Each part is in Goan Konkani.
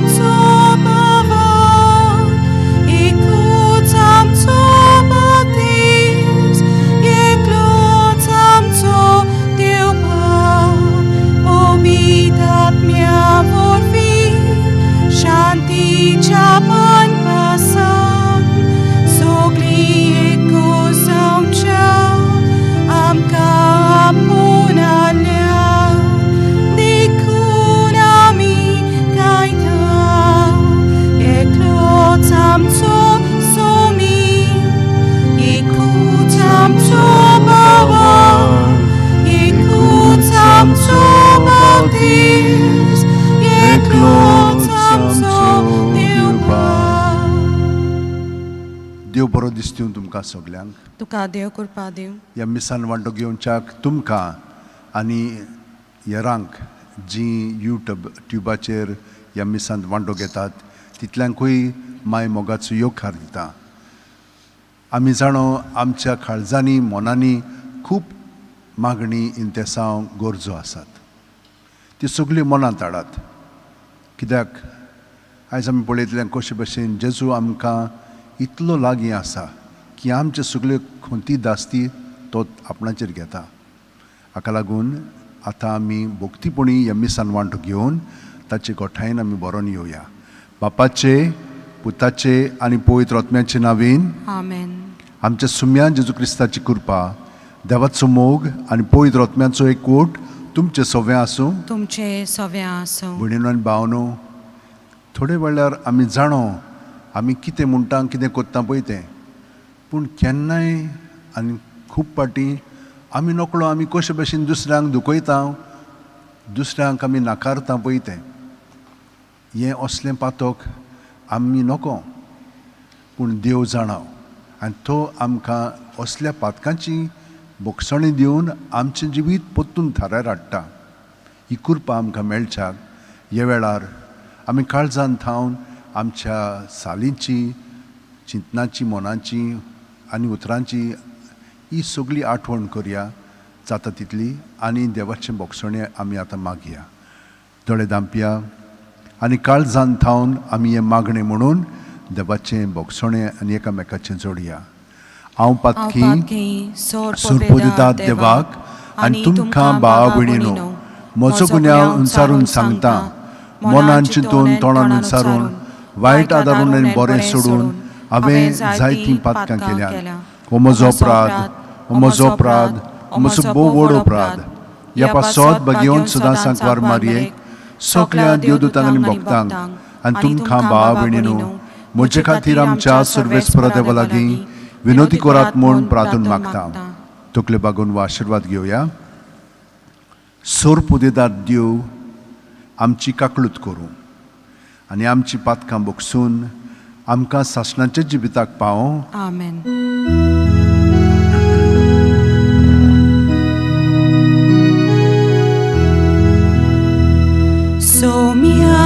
आमचो बाबा, एकूच आमचो बाप्तीस, एकलोच आमचो देव बाप, पवित्र आत्म्या वरवीं शांतीच्या पासान सगळीं एकूच जावच्या आमकां आपोवन हाडल्या, देखून आमी गायता, एकलोच आमचो सोमी, एकूच आमचो बाबा, एकूच आमचो बाप्तीस, एकलोच आमचो देव बाप. देव बरो दिसता तुमकां सगल्यांक. तुका देव कृपा दिवं. ह्या मिसान वांटो घेवच्याक तुमकां आनी हेरांक जीं युट्यूब ट्युबाचेर ह्या मिसांत वांटो घेतात तितल्यांकूय माय मोगाचो येवकार दिता. आमी जाणो आमच्या काळजांनी मनांनी खूब मागणी, इंतेसांव, गरजो आसात. त्यो सगल्यो मनांत हाडात, कित्याक आयज आमी पळयतले कशे भशेन जेजू आमकां इतलो लागीं आसा की आमच्यो सगल्यो खंती दास्ती तो आपणाचेर घेता. हाका लागून आतां आमी भक्तीपणी ह्या मिसान वांटो घेवन ताचे गोठायेन आमी बरोवन येवया. बापाचे, पुताचे आनी पवित्र आत्म्याचे नांवेन. आमेन. आमच्या सुम्यान जेजू क्रिस्ताची कृपा, देवाचो मोग आनी पवित्र आत्म्याचो एकवट तुमचे सगळें आसूं. तुमचे सव्या आसूं. भयणीनो आनी भावनो, थोडे वेळार आमी जाणो आमी कितें म्हणटा, कितें करता पळय तें, पूण केन्नाय आनी खूब फावटी आमी नकळो आमी कशे भशेन दुसऱ्यांक दुखयता, दुसऱ्यांक आमी नाकारता पळय तें. हें असलें पातक आमी नको, पूण देव जाणा आनी तो आमकां असल्या पातकांची भोगसणी दिवन आमचें जिवीत परतून थारार हाडटा. ही कृपा आमकां मेळच्याक ह्या वेळार आमी काळजान थावन आमच्या सालींची, चिंतनाची, मनाची आनी उतरांची ही सगळी आठवण करया जाता तितली आनी देवाचें भोगसणें आमी आतां मागया. दोळे धांपया आनी काळजान थावन आमी हें मागणें म्हणून देवाचें भोगसणें आनी एकामेकाचें जोडया. हांव हांव पातकी पातकी सोरपोदितात देवाक आनी तुमकां भाव भयणीनो म्हजो गुन्यांव उंचारून सांगता. मनान चिंतून, तोंडान उंचारून, वायट आदारून आनी बरें सोडून हांवें जायतीं पातकां केल्यात. हो म्हजो अपराध, हो म्हजो अपराध, हो म्हजो भोव व्हड अपराध. ह्या पासत भगेवन सदां सांकवार मारयेक, सगल्या देवदूतांक आनी भक्तांक आनी तुमकां भाव भयणीनो म्हजे खातीर आमच्या सर्वेस्परा देवा लागीं विनोदी करात म्हूण प्रार्थून मागता. तकले बागून वा आशिर्वाद घेवया. सोरपुदेदार देव आमची काकळूत करूं आनी आमची पातकां भोगसून आमकां सासणाच्या जिविताक पावों. आमेन. सोम्या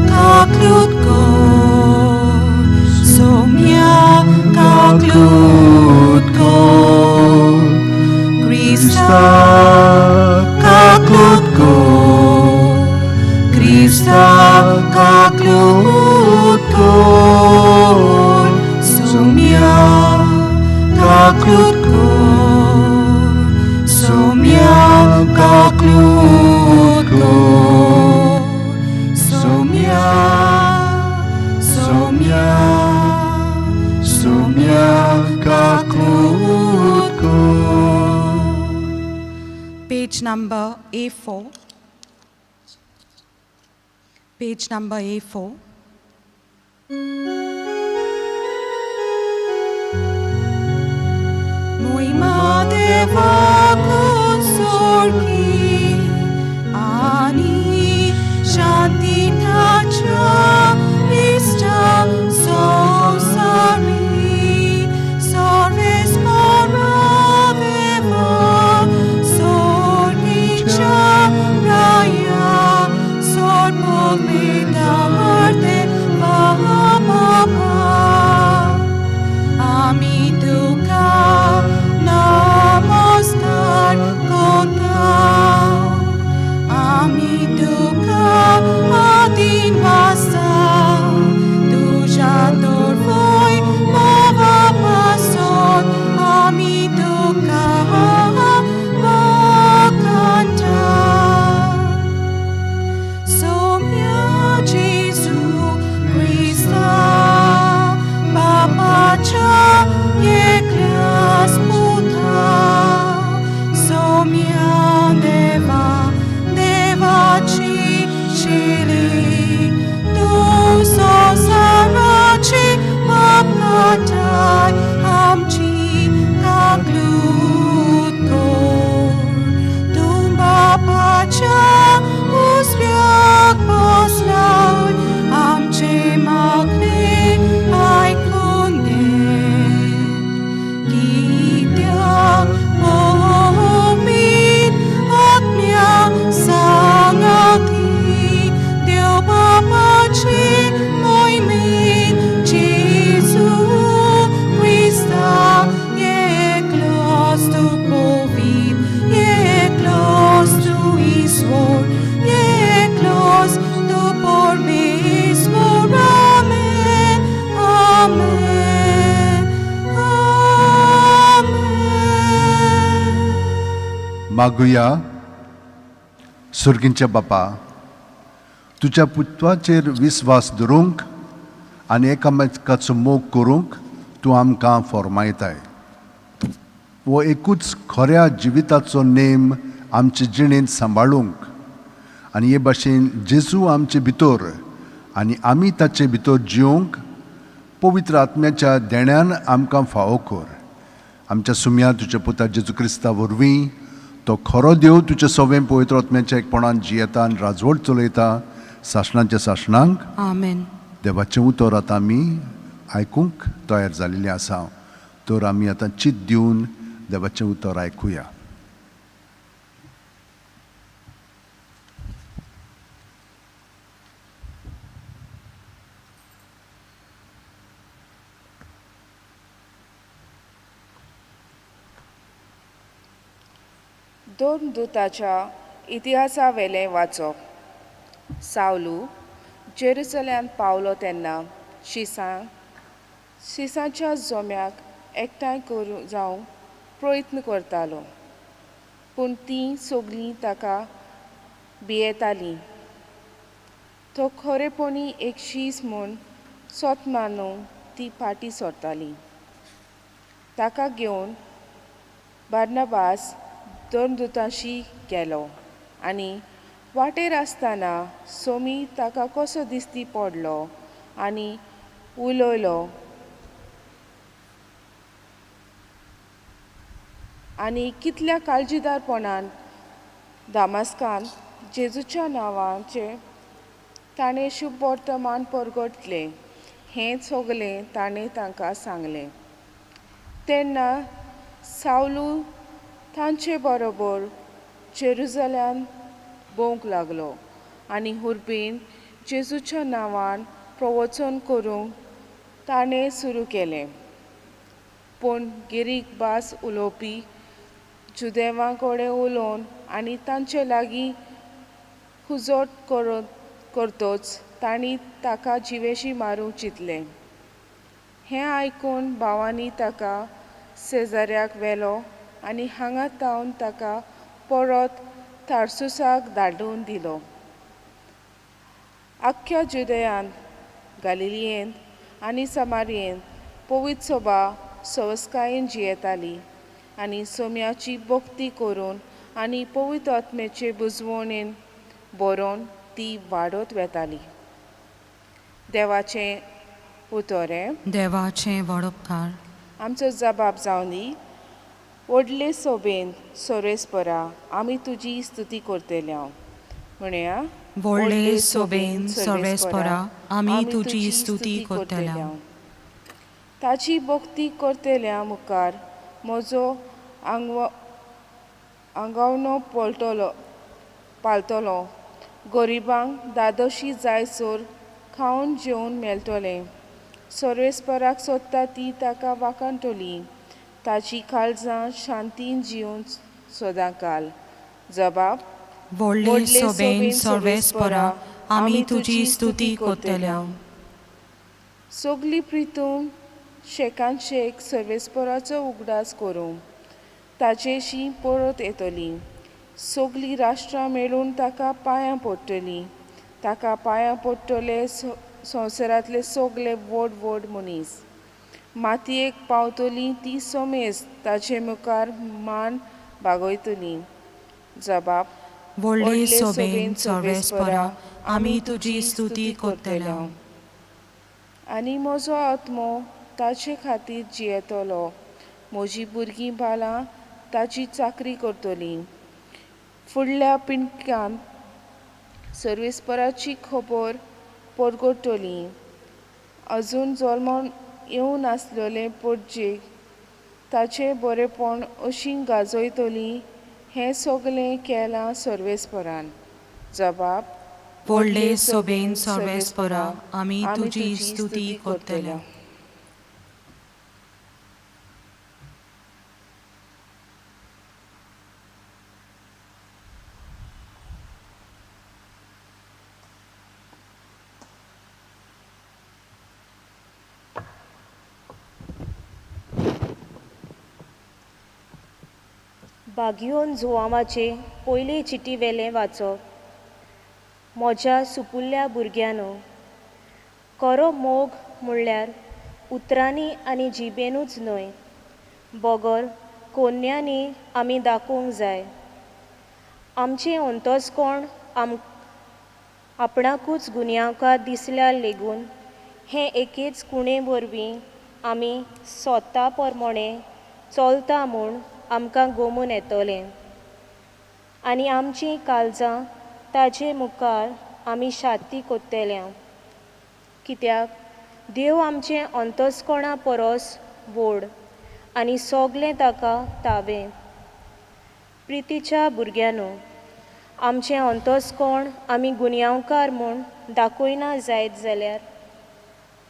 काकलूत कर, सोम्या काकलूत कर, क्रिस्ता काकलूत कर, क्रिस्ता काकलूत कर, सोम्या काकलूत कर, सोम्या काकलूत कर, सोम्या, सोम्या, सोम्या काकलूत कर. Page number A4. Page number A4. मोहिमा देवाक सोडकी आनी शांती ताच्या इश्टा संवसारी सर्वेस्परा देवा सोडकीच्या राया सोडमोगमेदार देवा बाबा, आमी तुका नमस्कार करता. मागुया. सर्गींच्या बापा, तुज्या पुत्वाचेर विस्वास धरूंक आनी एकामेकाचो मोग करूंक तूं आमकां फॉर्मायताय. हो एकूच खऱ्या जिविताचो नेम आमचे जिणेंत सांबाळूंक आनी हे भाशेन जेजू आमचे भितर आनी आमी ताचे भितर जिवंक पवित्र आत्म्याच्या देण्यान आमकां फावो कर. आमच्या सुम्या तुज्या पुता जेजू क्रिस्ता वरवीं, तो खरो देव, तुज्या सवें पवित्र आत्म्याच्या एकपणान जियेता आनी राजवट चलयता सासणाच्या सासणांक. आमेन. देवाचें उतर आतां आमी आयकूंक तयार जाल्लें आसा, तर आमी आतां चित दिवन देवाचें उतर आयकुया. दोन दुताच्या इतिहासावेलें वाचप. सावलू जेरुसल्यांत पावलो तेन्ना शिसांच्या जोम्याक एकठांय करूं जावंक प्रयत्न करतालो, पूण तीं सगळीं ताका भियेतालीं. तो खरेपणी एक शीस म्हूण सोत मानूंक ती फाटीं सरताली. ताका घेवन बार्नाबास धर्मदुतांशी गेलो आनी वाटेर आसतना सोमी ताका कसो दिश्टी पडलो आनी उलयलो आनी कितल्या काळजीदारपणान दामास्कान जेजूच्या नांवाचें ताणें शुभ वर्तमान परगटलें हें सगलें ताणें तांकां सांगलें. तेन्ना सावलू तांचे बरोबर जेरुजल्यान भोंवंक लागलो आनी हुर्बीन जेजूच्या नांवान प्रवचन करूंक ताणें सुरू केलें. पूण गिरीक भास उलोवपी जुदेवां कडेन उलोवन आनी तांचे लागीं हुजोट करतोच तांणी ताका जिवेशी मारूंक चिंतलें. हें आयकून भावांनी ताका शेजाऱ्याक व्हेलो आनी हांगा तावन ताका परत तारसुसाक धाडून दिलो. आख्ख्या जुदयांत, गालिलियेंत आनी समारियेंत पवित्र सभा सवस्कायेन जियेताली आनी सोम्याची भक्ती करून आनी पवित्र आत्म्याचे बुजवणेन बरोवन ती वाडत वेताली. देवाचें उतर हें. देवाचें वडपकार. आमचो जबाब जावन दी. व्हडले सोबेन सोरेसपरा आमी तुजी स्तुती करतले. म्हणया. व्हडले सोबेन सर्वेस्परा आमी तुजी स्तुती करतले. ताची भक्ती करतल्या मुखार म्हजो आंगावणो पलटलो पालतलो. गरिबांक दादोशी जायसर खावन जेवन मेळटलें. सर्वेस्पराक सोदता ती ताका वाखाणटली. ताची काळजां शांतीन जिवन सदांकाल. जबाब. व्हडले सोबेन सर्वेस्परा आमी तुजी स्तुती करतले. सगली प्रितूम शेकान शेक सर्वेस्पराचो उगडास करूं ताचेशी परत येतली. सगलीं राष्ट्रां मेळून ताका पांयां पडटलीं. ताका पांयां पडटले संवसारांतले सगले व्हड व्हड मनीस. मातयेक पावतली ती समेज ताचे मुखार मान बागयतली. जबाब. व्हडले सोबेन सर्वेस्परा आमी तुजी स्तुती करतले. आनी म्हजो आत्मो ताचे खातीर जियेतलो. म्हजी भुरगीं बाळां ताची चाकरी करतलीं. फुडल्या पिणक्यांत सर्वेस्पराची खबर परगटतली. अजून जल्मोन येवं नासलेले पोटजेक ताचें बरेपण अशी गाजयतली. हें सगलें केलां सर्वेस्परान. जबाब. व्हडले सोबेन सर्वेस्परा आमी तुजी स्तुती करतले. बागियोन जुवांवाचे पयले चिटी वेलें वाचप. म्हज्या सुपुल्ल्या भुरग्यांनो, खरो मोग म्हणल्यार उतरांनी आनी जिबेनूच न्हय, बगर कोन्यांनी आमी दाखोवंक जाय. आमचें अंतस्कोण आम आपणाकूच गुन्यांवकार दिसल्यार लेगून हे एकेच कुणे वरवीं आमी स्वता प्रमाणें चलता म्हूण आमकां गोमून येतलें आनी आमचीं काळजां ताजे मुखार आमी शांती कोत्तल्या, कित्याक देव आमचें अंतस्कोणा परस व्हड आनी सगलें ताका तावें. प्रितीच्या भुरग्यांनो, आमचें अंतस्कोण आमी गुन्यांवकार म्हूण दाखयना जायत जाल्यार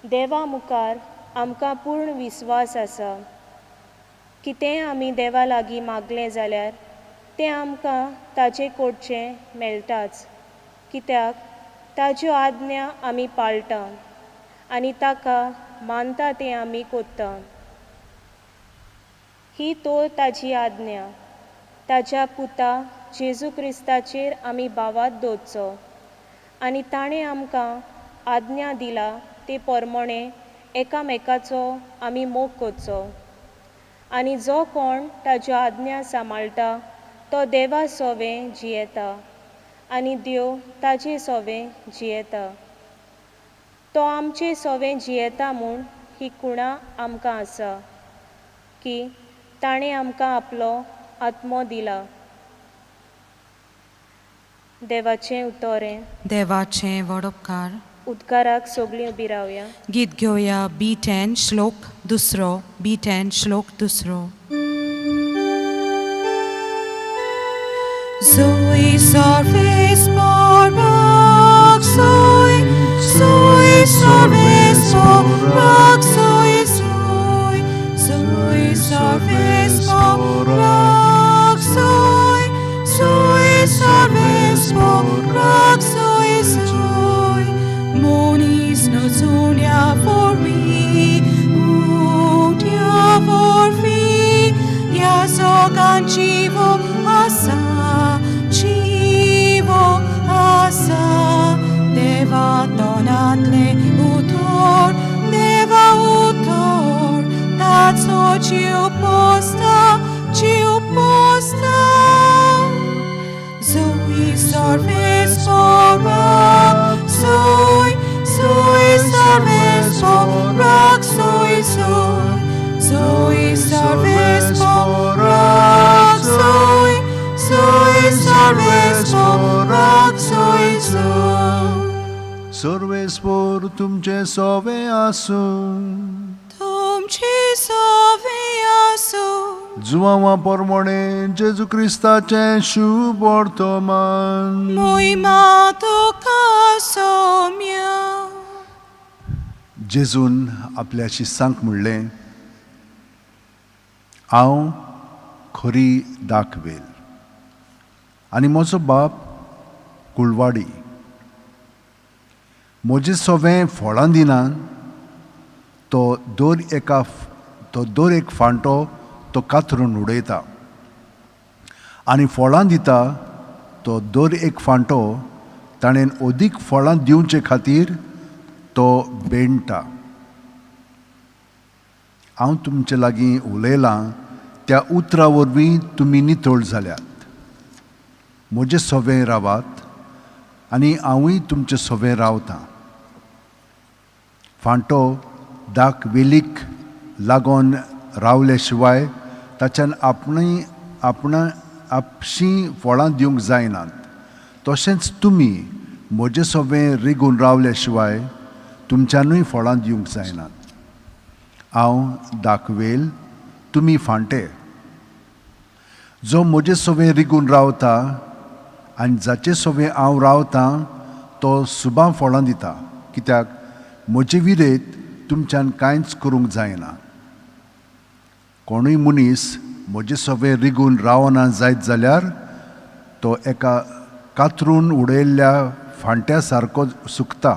देवा मुखार आमकां पूर्ण विस्वास आसा. कितेंय आमी देवा लागीं मागलें जाल्यार तें आमकां ताजे कडचें मेळटाच, कित्याक ताज्यो आज्ञा आमी पाळटा आनी ताका मानता तें आमी कोत्ता. ही तर ताजी आज्ञा, ताज्या पुता जेजू क्रिस्ताचेर आमी भावात दवरचो आनी ताणें आमकां आज्ञा दिला ते प्रमाणें एकामेकाचो आमी मोग करचो. आनी जो कोण ताज्यो आज्ञा सांबाळटा तो देवा सोवें जियेता आनी देव ताजे सोवें जियेता. तो आमचे सोवें जियेता म्हूण ही कुणा आमकां आसा की ताणें आमकां आपलो आत्मो दिला. देवाचें उतोरें. देवाचें वडपकार. उदकाराक सगळीं उबी रावया. गीत घेवया बी 10 श्लोक दुसरो. बी 10 श्लोक दुसरो. Zoe sorves porak, Zoe, Zoe sorves porak, Zoe, Zoe, Zoe sorves porak, Zoe, Zoe sorves porak, Zoe, Zoe. Monis no zunia for me, unia for me, yasogan chivo asa, chivo asa, deva tonatle utor, deva utor, tatso chiu posta, chiu posta. Zoe sorves porak, Zoe, Zoe sorves porak, Zoe, Zoe, Zoe sorves porak, Zoe, Zoe sorves porak, Zoe, Zoe. सर्वेस्पोर तुमचे सोवे आसूं. तुमची सोवे आसूं. जुवांवा पोरमोणे जेजू क्रिस्ताचें शुभ वर्तमान. मोहिमा तुका सोम्या. जेजून आपल्या शिसांक म्हणलें, हांव खरी दाखवेल आनी म्हजो बाप कुळवाडी. म्हजे सोवें फळां दिना तो दर एका तो दर एक फांटो तो कातरून उडयता आनी फळां दिता तो दर एक फांटो ताणें अदीक फळां दिवचे खातीर तो बेणटा. हांव तुमचे लागीं उलयलां त्या उतरा वरवीं तुमी नितळ जाल्यात. म्हजे सोवें रावात आनी हांवूय तुमचे सोवें रावतां. फांटो दाक वेलीक लागून रावले शिवाय ताच्यान आपणें आपणा आपशीं फळां दिवंक जायनात. तशेंच तुमी म्हजे सोवें रिगून रावले शिवाय तुमच्यानूय फळां दिवंक जायनात. हांव दाखवेल, तुमी फांटे. जो म्हजे सोवें रिगून रावता आनी जाचे सोवें हांव रावतां तो सुबां फळां दिता, कित्याक म्हजे विरेत तुमच्यान कांयच करूंक जायना. कोणूय मनीस म्हजे सोवें रिगून रावना जायत जाल्यार तो एका कातरून उडयल्ल्या फांट्या सारको सुकता.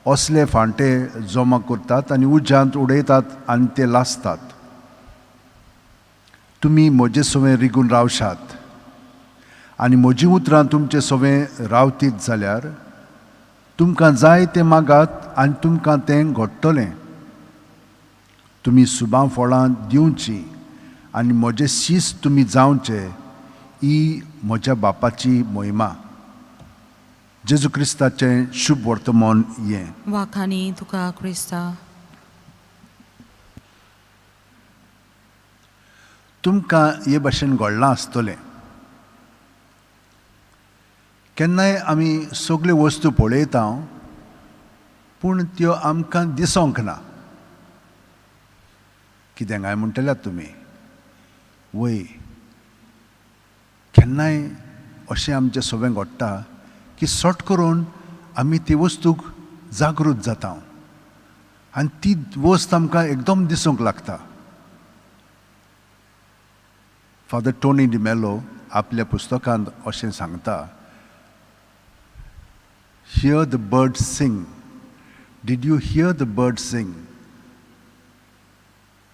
असले फांटे जमा करतात आनी उज्यांत उडयतात आनी ते लासतात. तुमी म्हजे सवें रिगून रावशात आनी म्हजीं उतरां तुमचे सवें रावतीत जाल्यार तुमकां जाय तें मागात आनी तुमकां तें घडटलें. तुमी सुबां फळां दिवचीं आनी म्हजे शीस तुमी जावचे, ही म्हज्या बापाची मोहिमा. जेजू क्रिस्ताचें शुभ वर्तमान हें. वाखानी तुका क्रिस्ता. तुमकां हे भाशेन घडलां आसतलें. केन्नाय आमी सगल्यो वस्तू पळयता पूण त्यो आमकां दिसोंक ना. कितें काय म्हणटल्यात तुमी? वय, केन्नाय अशें आमचें सगळें घडटा की सट करून आमी ती वस्तूक जागृत जाता आनी ती वस्त आमकां एकदम दिसूंक लागता. फादर टोनी डिमेलो आपल्या पुस्तकांत अशें सांगता, hear the bird sing, did you hear the bird sing?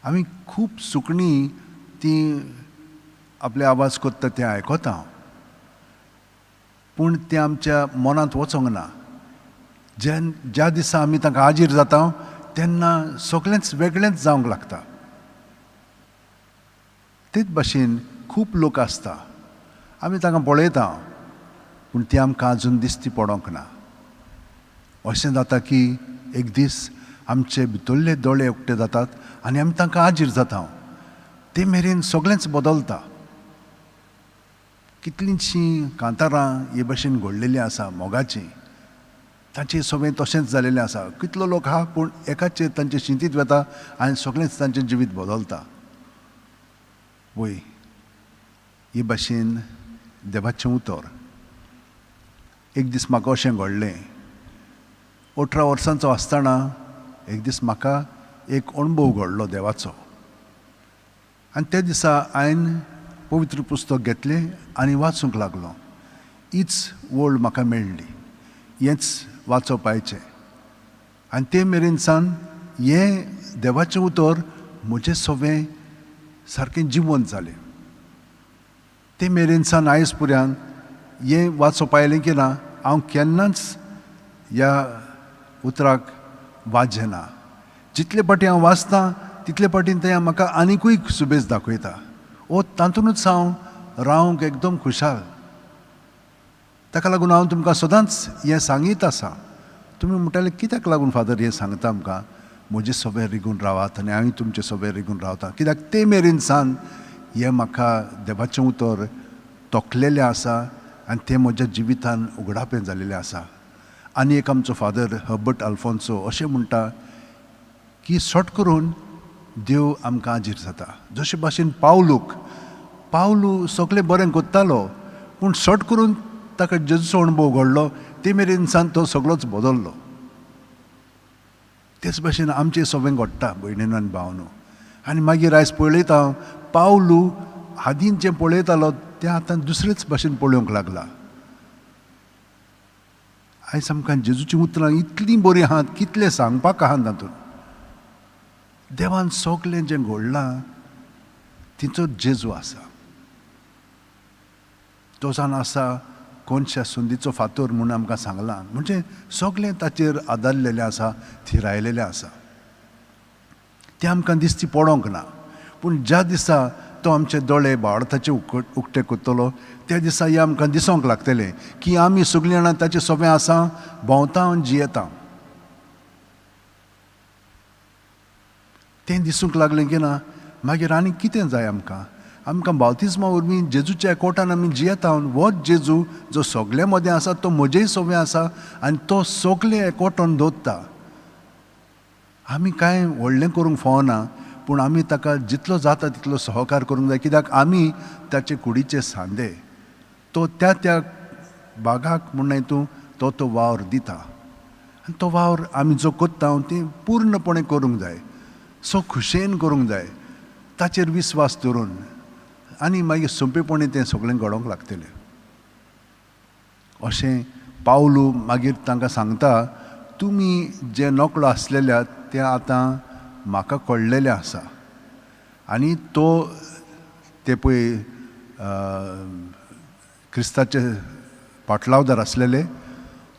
आमी खूब सुकणीं तीं आपले आवाज करता तें आयकता पूण तें आमच्या मनांत वचोंक ना. ज्या दिसा आमी तांकां हाजीर जाता तेन्ना सगळेंच वेगळेंच जावंक लागता. तेच भाशेन खूब लोक आसता, आमी तांकां पळयता पूण ती आमकां आजून दिसती पडोंक ना. अशें जाता की एक दीस आमचे भितरले दोळे उक्ते जातात आनी आमी तांकां हाजीर जाता. ते मेरेन सगळेंच बदलता. कितलींशीं कांतारां हे भाशेन घडलेलीं आसा मोगाचीं, तांचें सगळें तशेंच जालेलें आसा. कितलो लोक आहा पूण एकाचेर तांचें शिंतीत वता आनी सगळेंच तांचें जिवीत बदलता. वय, हे भाशेन देवाचें उतर. एक दीस म्हाका अशें घडलें, 18 वर्सांचो आसतना एक दीस म्हाका एक अणभव घडलो देवाचो. आनी त्या दिसा हांवें पवित्र पुस्तक घेतलें आनी वाचूंक लागलो. हीच वळ म्हाका मेळ्ळी, हेंच वाचप आयचें. आनी ते मेरेन सावन हें देवाचें उतर म्हजें सगळें सारकें जिवंत जालें. ते मेरेन सावन आयज पुर्यान हें वाचप आयलें की ना हांव केन्नाच ह्या उतराक वाजेना. जितले फावटी हांव वाचतां तितले फावटी तें म्हाका आनिकूय सुबेज दाखयता. ओ तातूंतच हांव रावंक एकदम खुशाल. ताका लागून हांव तुमकां सदांच हें सांगीत आसा. तुमी म्हणटाले कित्याक लागून फादर हें सांगता आमकां? म्हजे सगळें रिगून रावात आनी हांवें तुमचें सगळें रिगून रावता. कित्याक ते मेरेन सावन हें म्हाका देवाचें उतर तोखलेलें आसा आनी तें म्हज्या जिवितान उगडापें जालेलें आसा. आनी एक आमचो फादर हर्बर्ट आल्फोन्सो अशें म्हणटा की सट करून देव आमकां हाजीर जाता. जशे भाशेन पावलूक, पावलू सगळें बरें करतालो पूण सट करून ताका जेजूचो अणभव घडलो ते मेरेन सावन तो सगळोच बदल्लो. तेच भाशेन आमचें सगळें घडटा भयणीन आनी भावनो. आनी मागीर आयज पळयता हांव पावलू आदीं जें पळयतालो तें आतां दुसरेच भाशेन पळोवंक लागला. आयज आमकां जेजूचीं उतरां इतलीं बरीं आहात, कितलें सांगपाक आहा तातूंत. देवान सगळें जें घडलां तिचो जेजू आसा. तो जावन आसा कोनशा संदीचो फातोर म्हूण आमकां सांगलां, म्हणजे सगळें ताचेर आदारलेलें आसा, थिरायलेलें आसा. तें आमकां दिसती पडोंक ना पूण ज्या दिसा तो आमचे दोळे बावडताचे उक्ते करतलो त्या दिसा हें आमकां दिसोंक लागतलें की आमी सगळीं जाणां ताचें सगळें आसा, भोंवता आनी जियेता. तें दिसूंक लागलें की ना मागीर आनी कितें जाय आमकां? आमकां बावतिज्मा वरवीं जेजूच्या एकवटान आमी जियेता. होच जेजू जो सगळ्यां मदें आसा तो म्हजेय सगळें आसा आनी तो सगळें एकवटान दवरता. आमी कांय व्हडलें करूंक फावना पूण आमी ताका जितलो जाता तितलो सहकार करूंक जाय. कित्याक आमी ताचे कुडीचे सांदे. तो त्या त्या भागाक म्हण तूं तो तो वावर दिता आनी तो वावर आमी जो करता तें पूर्णपणे करूंक जाय, सो खुशयेन करूंक जाय, ताचेर विस्वास दवरून आनी मागीर सोंपेपणी तें सगळें घडोवंक लागतलें. अशें पावलू मागीर तांकां सांगता, तुमी जे नकळो आसलेल्या तें आतां म्हाका कळ्ळेलें आसा. आनी तो ते पळय क्रिस्ताचे पाटलावदार आसलेले,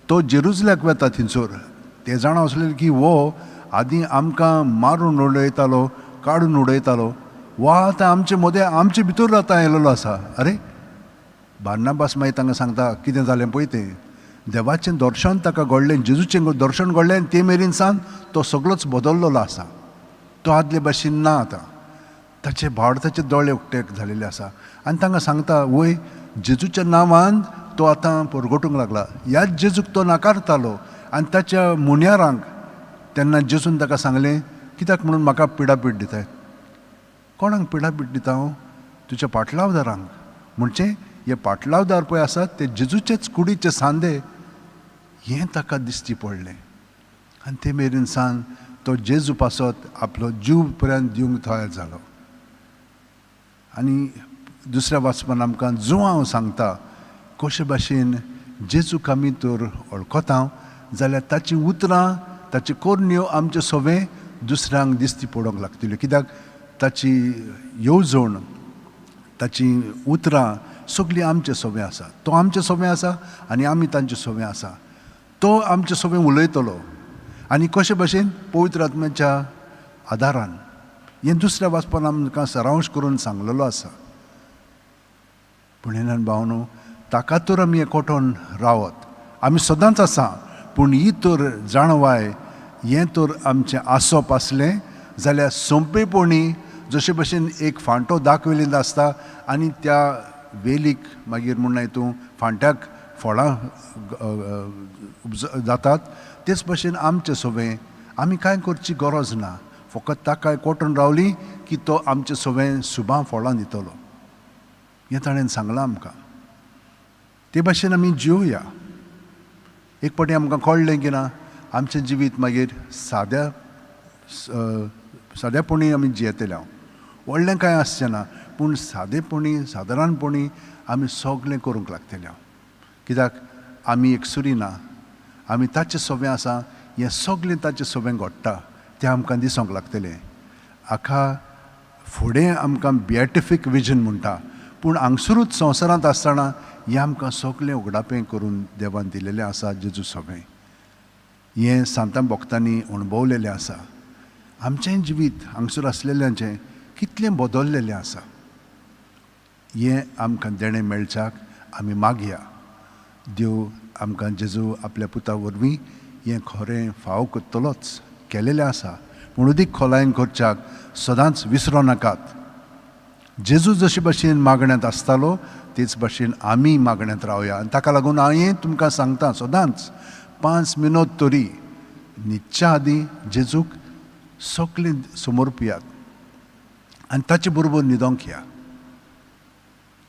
तो जेरुजल्याक वता थंयसर. ते जाणा आसलेले की हो आदीं आमकां मारून उडयतालो, काडून उडयतालो, वा आतां आमचे मदें आमचे भितर आतां आयलेलो आसा. अरे बार्नाबास मागीर तांकां सांगता कितें जालें पळय तें, देवाचें दर्शन ताका घडलें, जेजूचें दर्शन घडलें आनी ते मेरेन सावन तो सगळोच बदल्लेलो आसा. तो आदले भाशेन ना आतां, ताचे भावार्थाचे दोळे उक्ते जालेले आसा. आनी तांकां सांगता वय जेजूच्या नांवान तो आतां परगटूंक लागला. ह्याच जेजूक तो नाकारतालो आनी ताच्या मुन्यारांक तेन्ना जेजून ताका सांगलें कित्याक म्हणून म्हाका पिडापीड दिताय, कोणाक पिडापीड दिता हांव, तुज्या पाटलावदारांक. म्हणचे हे पाटलावदार पळय आसात ते जेजूचेच कुडीचे सांदे, हें ताका दिश्टी पडलें. आनी ते मेरेन सान तो जेजू पासत आपलो जीव पर्यंत दिवंक तयार जालो. आनी दुसऱ्या वाचपान आमकां जुआंव सांगता कशे भाशेन जेजूक आमी तर वळखता जाल्यार ताचीं उतरां ताची करण्यो आमचे सवें दुसऱ्यांक दिश्टी पडोवंक लागतल्यो. कित्याक ताची येवजण ताची उतरां सगळीं आमचे सवें आसा. तो आमचे सवें आसा आनी आमी तांचे सवें आसा. तो आमचे सवें उलयतलो आनी कशे भाशेन पवित्र आत्म्याच्या आदारान. हें दुसऱ्या वाचपान आमकां सरांश करून सांगलेलो आसा. पूण हें भावनो ताका तर आमी एकवटून रावत आमी सदांच आसा, पूण ही तर जाणवाय हें तर आमचें आसप आसलें जाल्यार सोंपेपणी जशे भशेन एक फांटो दाखवेलींत आसता आनी त्या वेलीक मागीर म्हणना तूं फांट्याक फळां जातात, तेच भशेन आमचें सवें आमी कांय करची गरज ना, फकत ताका एकवटून रावली की तो आमचें सवें सुबां फळां दितलो, हें ताणें सांगलां आमकां. ते भाशेन आमी जिवया. एक फावटी आमकां कळ्ळें की ना आमचें जिवीत मागीर साद्या साद्यापणी आमी जियेतले. हांव व्हडलें कांय आसचें ना, पूण सादेपणी सादारणपणी आमी सगळें करूंक लागतले. हांव कित्याक आमी एकसुरी ना, आमी ताचें सवें आसा, हें सगळें ताचें सवें घडटा तें आमकां दिसूंक लागतलें. हाका फुडें आमकां बिएटिफीक विजन म्हणटा, पूण हांगसरूच संवसारांत आसतना हें आमकां सगळें उगडापें करून देवान दिलेलें आसा. जेजू सवें हें सांतां भक्तांनी अणभवलेलें आसा. आमचें जिवीत हांगसर आसलेल्यांचें कितलें बदल्लेलें आसा हें आमकां देणें मेळच्याक आमी मागया. देव आमकां जेजू आपल्या पुता वरवीं हें खरें फाव करतलोच, केलेलें आसा, पूण अदीक खोलायेन करच्याक सदांच विसरो नाकात. जेजू जशे भाशेन मागण्यांत आसतालो तेच भाशेन आमी मागण्यांत रावया. आनी ताका लागून हांवें तुमकां सांगता सदांच 5 मिनोत तरी न्हिदच्या आदीं जेजूक सगळें समर्पियात आनी ताचे बरोबर न्हिदोंक या.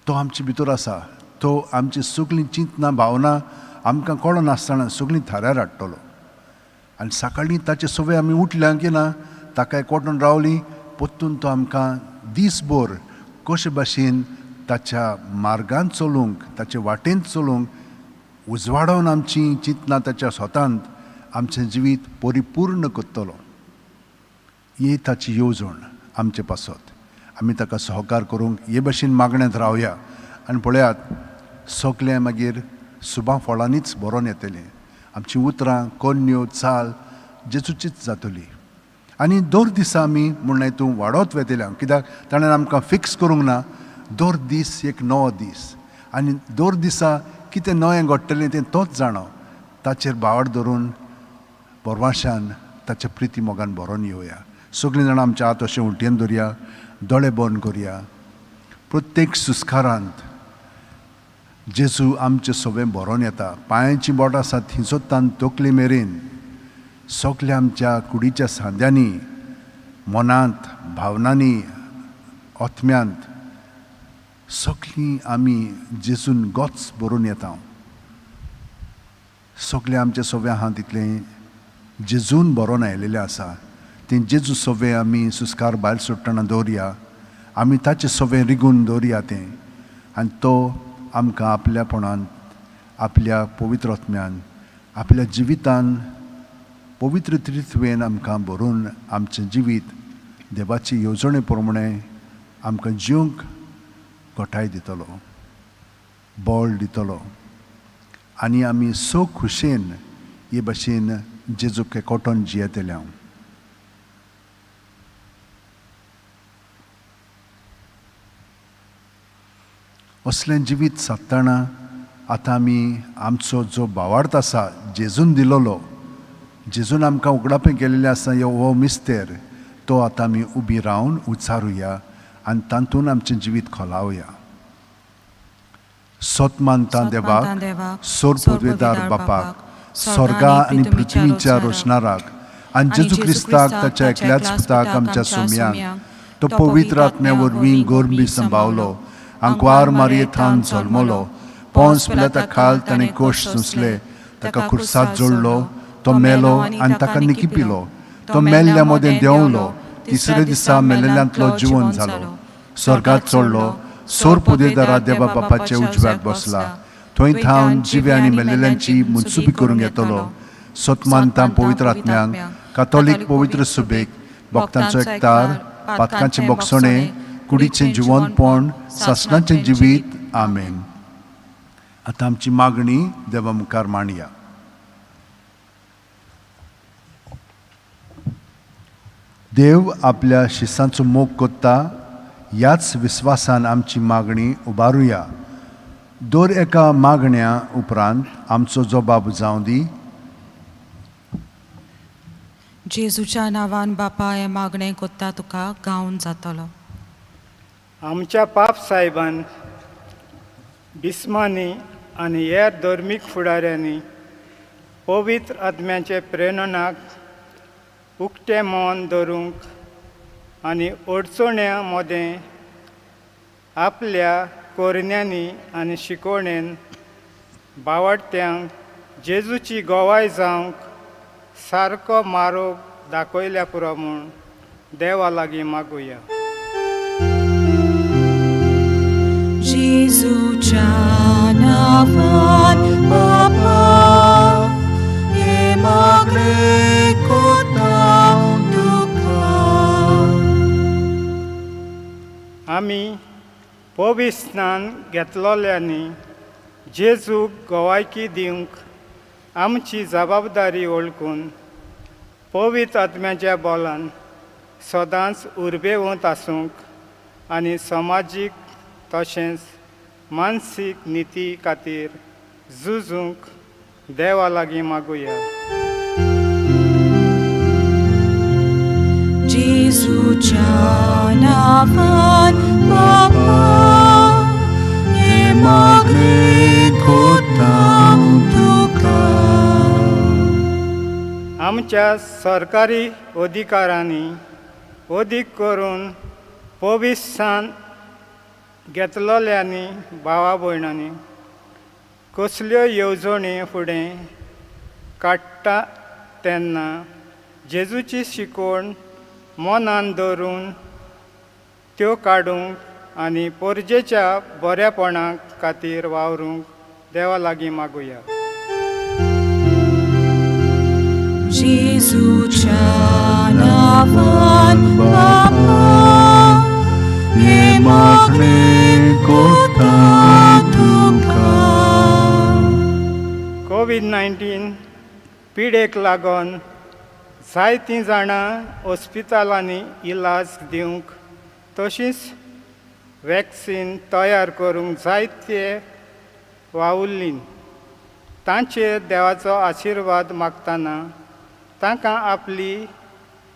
तो आमचे भितर आसा, तो आमची सगळीं चिंतनां भावना आमकां कळनासतना सगळीं थाऱ्यार हाडटलो. आनी सकाळीं ताचे सवय आमी उठल्या की ना ताका एकवटून रावली परतून तो आमकां दीसभर कशे भाशेन ताच्या मार्गान चलूंक ताचे वाटेन चलूंक उजवाडोवन आमची चिंतनां ताच्या स्वतांत आमचें जिवीत परिपूर्ण करतलो. ही ताची येवजण आमचे पासत. आमी ताका सहकार करूंक हे भाशेन मागण्यांत रावया आनी पळयात सगळें मागीर सुबां फळांनीच भरोन येतलें. आमचीं उतरां कोन्न्यो चाल जेजूचीच जातली. आनी दर दिसा आमी म्हणलें तूं वाडत वेतलें, कित्याक ताणें आमकां फिक्स करूंक ना. दर दीस एक नवो दीस आनी दर दिसा कितें नवें घडटलें तें तोच जाणो. ताचेर भावार्थ धरून परवाशान ताच्या प्रिती मोगान भरोन येवया. सगळीं जाणां आमच्या हात अशें उलटयेन धरया, दोळे बंद करया. प्रत्येक सुस्कारांत जेजू आमचे सवें भरोन येता. पांयांची बोटां आसा थंयसर तकली मेरेन सगल्या आमच्या कुडीच्या सांद्यांनी, मनांत, भावनांनी, आत्म्यांत सगळीं आमी जेजून गोच भरून येता. सगळें आमच्या सव्या आहा तितलें जेजून भरोन आयलेलें आसा. तें जेजू सवें आमी सुस्कार भायर सोडटना दवरया, आमी ताचें सवें रिगून दवरया तें, आनी तो आमकां आपल्यापणान आपल्या पवित्र आत्म्यान आपल्या जिवितान पवित्र त्रित्वेन आमकां भरून आमचें जिवीत देवाची येवजणे प्रमाणें आमकां जिवंक घटाय दितलो, बळ दितलो आनी आमी सो खुशयेन हे भाशेन जेजूक एकवटोन जियेतले हांव. असलें जिवीत सादतना आतां आमी आमचो जो भावार्थ आसा जेजून दिलोलो, जेजून आमकां उगडापें केलेलें आसा हो मिस्तेर, तो आतां आमी उबी रावन उच्चारुया आनी तातूंत आमचें जिवीत खोलावया. सोत मानता देवाक, सोर पदवेदार बापाक, स्वर्गा आनी पृथ्वीच्या रोशनाराक आनी जेजू क्रिस्ताक ताच्या एकल्याच पुताक आमच्या सोम्याक, तो पवित्र आत्म्या वरवीं गोरबी संभावलो, आंकवार मारयेथान जल्मलो, पोंस पिलाता खाल ताणें कोश सोंसले, ताका खुर्सात जोडलो, तो मेलो आनी ताका निकिपिलो, तो मेल्ल्या मदें देंवलो, तिसऱ्या दिसा मेलेल्यांतलो जिवन जालो, स्वर्गात चडलो, सोर पुदेदारा देवा बापाच्या उजव्याक बसला, थंय थावन जिवे आनी मेलेल्यांची मनसुबी करूंक येतलो. सत मानता पवित्र आत्म्यांक, कातोलीक पवित्र सुबेक, भक्तांचो एकतार, पातकांचें बोगसणें, कुडीचें जिवनपण, सासणाचें जिवीत. आमेन. आतां आमची मागणी देवा मुखार मांडया. देव आपल्या शिसांचो मोग कोत्ता ह्याच विस्वासान आमची मागणी उबारुया. दर एका मागण्या उपरांत आमचो जबाब जावं दी. जेजूच्या नांवान बापा हें मागणें कोत्ता तुका गावन जातलो. आमच्या पाप साहेबान, बिस्मांनी आनी हेर धर्मीक फुडाऱ्यांनी पवित्र आत्म्याचे प्रेरणाक उक्तें मन धरूंक आनी अडचण्या मदें आपल्या कोरण्यांनी आनी शिकवणेन बावडत्यांक जेजूची गोवाय जावंक सारको मारोग दाखयल्या पुरो म्हूण देवा लागीं मागुया. जेजूच्या नांवान बापा हें मागणें कोत्ता तुका. आमी पवित्र स्नान घेतलोल्यांनी जेजूक गोवायकी दिवंक आमची जबाबदारी वळखून पवित्र आत्म्याच्या बोलान सदांच उर्बेवंत आसूंक आनी समाजीक तशेंच मानसीक निती खातीर झुजूंक देवा लागीं मागुया. जेजूच्या नांवान बापा हें मागणें कोत्ता तुका. आमच्या सरकारी अधिकारांनी अदीक करून पवित्र घेतलोल्यांनी भावा भयणांनी कसल्यो येवजण्यो फुडें काडटा तेन्ना जेजूची शिकवण मनान धरून त्यो काडूंक आनी पोरजेच्या बऱ्यापणा खातीर वावरूंक देवा लागीं मागुया. जेजूच्या नांवान बापा हें मागणें कोत्ता तुका. कोवीड 19 पिडेक लागून जायतीं जाणां हॉस्पितलांनी इलाज दिवंक तशींच वॅक्सीन तयार करूंक जायते वावुरलीं. तांचेर देवाचो आशिर्वाद मागतना तांकां आपली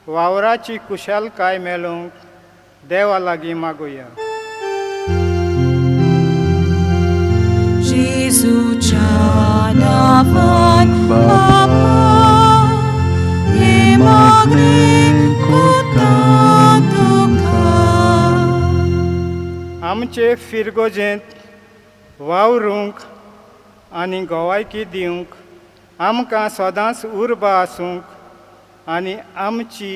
वावराची कुशलकाय मेळोवंक देवा लागीं मागुया. जेजूच्या नांवान बापा हें मागणें कोत्ता तुका. आमचे फिरगोजेंत वावरूंक आनी गोवायकी दिवंक आमकां सदांच उर्बा आसूंक आनी आमची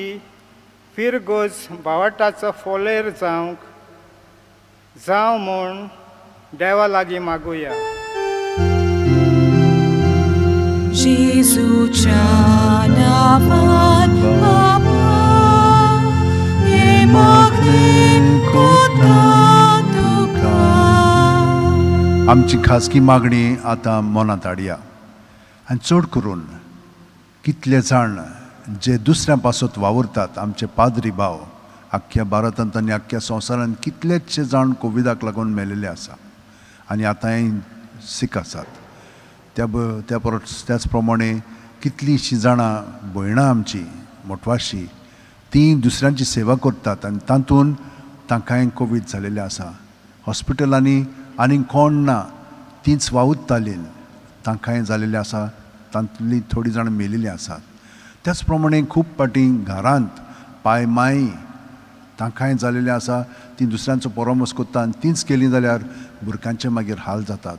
फिरगोज बावटाचो फोलेर जावंक जावं म्हूण देवा लागीं मागुया. जेजूच्या नांवान बापा हें मागणें कोत्ता तुका. आमची खाजगी मागणी आतां मनांत हाडया आनी चड करून कितले जाण जे दुसऱ्यां पासत वावुरतात, आमचे पाद्री भाव आख्ख्या भारतांत आनी आख्ख्या संवसारांत कितलेचशे जाण कोविडाक लागून मेलेले आसा आनी आतांय सीक आसात. त्या परस त्याच प्रमाणे कितलींशीं जाणां भयणां आमची मोटवाशी तीं दुसऱ्यांची सेवा करतात आनी तातूंत तांकांय कोवीड जालेलें आसा. हॉस्पिटलांनी आनीक कोण ना, तींच वावुरतालीं, तांकांय जालेलें आसा, तातूंतलीं थोडीं जाणां मेलेलीं आसात. त्याच प्रमाणे खूब फावटी घरांत पाय माय तांकांय जालेलें आसा, तीं दुसऱ्यांचो परामर्श करता आनी तींच केलीं जाल्यार भुरग्यांचे मागीर हाल जातात.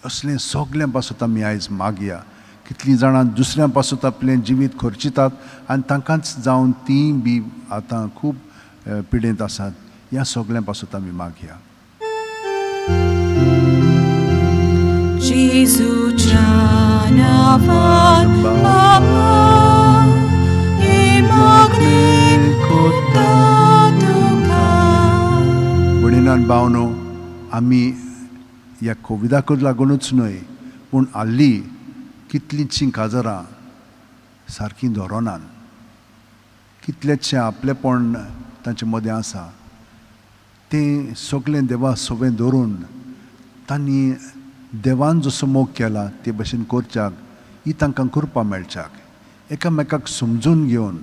असलें सगळ्यां पासत आमी आयज मागया. कितलीं जाणां दुसऱ्यां पासत आपलें जिवीत खर्चितात आनी तांकांच जावन तीं बी आतां खूब पिडेंत आसात. ह्या सगळ्यां पासत आमी मागया. जेजूच्या नांवान बापा, हे मागणें कोत्ता तुका. भयणीन भावनो, आमी ह्या कोविडाकूच लागुनूच न्हय पूण हाल्ली कितलींशीं काजरां सारकीं दवरनात, कितलेशें आपलेपण तांचे मदें आसा, तें सगळें देवा सवें दवरून तांणी देवान जसो मोग केला ते भशेन करच्याक ही तांकां कृपा मेळच्याक, एकामेकाक समजून घेवन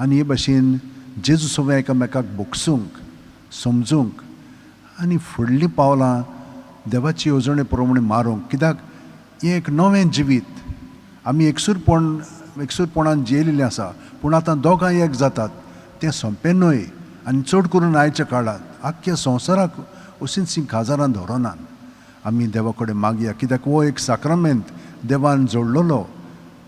आनी हे भशेन जेजू सवें एकामेकाक भोगसूंक समजूंक आनी फुडलीं पावलां देवाची येवजणे प्रमाणे मारूंक. कित्याक हें एक नवें जिवीत, आमी एकसूरपणान जियेलेलें आसा पूण आतां दोगांय एक जातात तें सोंपें न्हय. आनी चड करून आयच्या काळांत आख्ख्या संवसाराक अशींच काजारां दवरनात. आमी देवा कडेन मागया, कित्याक हो एक साक्रामेंत देवान जोडलेलो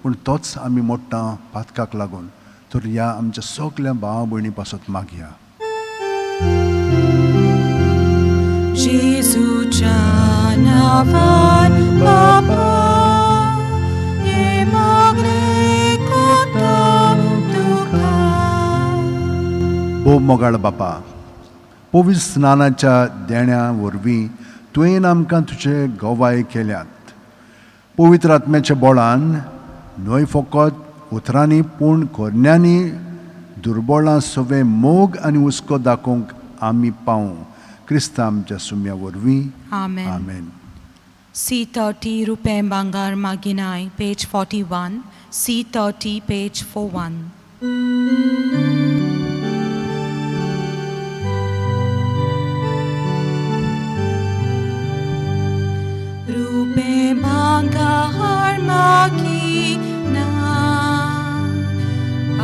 पूण तोच आमी मोडटा पातकाक लागून. तर ह्या आमच्या सगल्या भावा भयणी पासत मागया. जेजूच्या नांवान बापा, हे मागणें कोत्ता तुका. भोव मोगाळ बापा, पवित्र स्नानाच्या देण्या वरवीं तुवें आमकां तुजे गवाय केल्यात. पवित्र आत्म्याच्या बळान न्हय फकत उतरांनी पूण करण्यांनी दुर्बळां सवें मोग आनी हुस्को दाखोवंक आमी पावूं. क्रिस्ता आमच्या सुम्या वरवीं. आमेन. आमेन. C30 रुपें भांगर मागिनाय, page 41. C30, page 41. रुपें भांगर मागिनाय,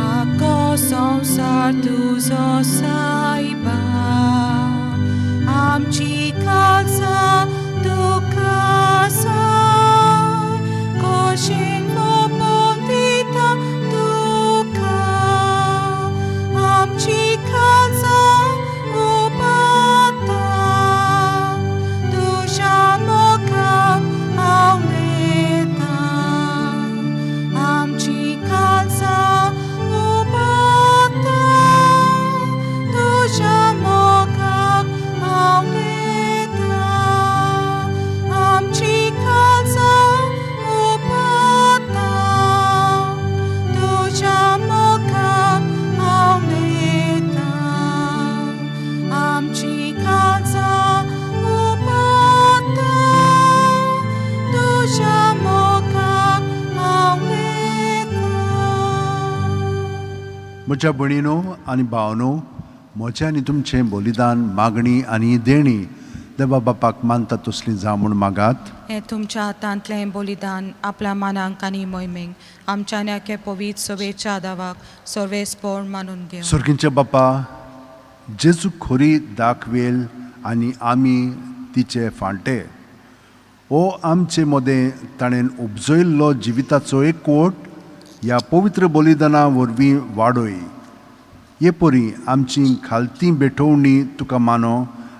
आख्खो संवसार तुजो सायबा, आमची काळजां तुका साय, खोशेन ओंपून दिता तुका, आमची काळजां उबारता, तुज्या मोगाक आंवडेता, आमची काळजां उबारता, तुज्या मोगाक आंवडेता, आमची काळजां उबारता, तुज्या मोगाक आंवडेता, आमची काळजां उबारता, तुज्या मोगाक आंवडेता. म्हज्या भयणीनो आनी भावनो, म्हजें आनी तुमचें बलिदान मागणी आनी देणी देवा बापाक मानता तसली जावं म्हूण मागात. हें तुमच्या हातांतलें बलिदान आपल्या मानांक आनी मोहिमेक आमच्या न्याके पवित्र सवेच्या दावाक सर्वेस्पोर मानून घेवं. सर्गींचे बापा, जेजू खोरी दाखवेल आनी आमी तिचे फांटे, हो आमचे मदें ताणें उपजयल्लो जिविताचो एकवट ह्या पवित्र बलिदाना वरवीं वाडय. हे परी आमची खालती भेटवणी तुका मानो